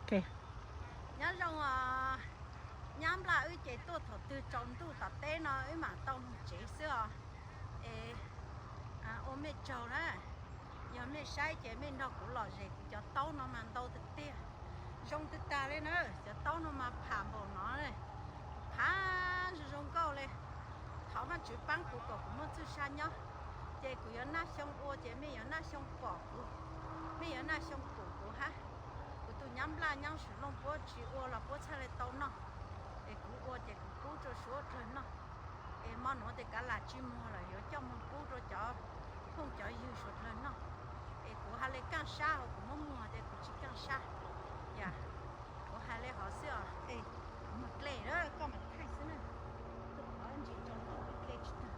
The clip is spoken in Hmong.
Nyob zoo, nyab nplaj wb ces tuaj thaum twg tsaus ntuj tom teb no wb mam tau mus tsev xwb os. Es ua mej tsaug na, yog mej saib ces mej nrog kuv lom zem kuv cov taub no mas ntau tiag tiag, zoo tiag tag li na. Cov taub no mas pham npaum no, pham zoo zoo nkauj li. Thov Vajtswv paab kuv kom kuv muaj txuj sa nyob, ces kuv yuav naj xyoo ua ces mej yuav naj xyoo pom kuv, mej yuav naj xyoo pum kuv hab. Kuv tus nyab nplaj nyob Suav Looj puab tsi ua los puab txhaj le tau noj, es kuv ua ces kuv pub rua Suav dlawg noj. Es mo nuav tes kav lam tsi muag lawm yuav coj moog pub rua cov phooj cov ywg Suav dlawg noj. Es kuv has le kaaj sab hos kuv muab muag tes kuv tsi kaaj sab. Yog, kuv has le hov xwb os. Kuv muag dlej lawm koj mam thaij xwb na. Tuaj qhov ntsis tsaus ntuj dlej tsi tag.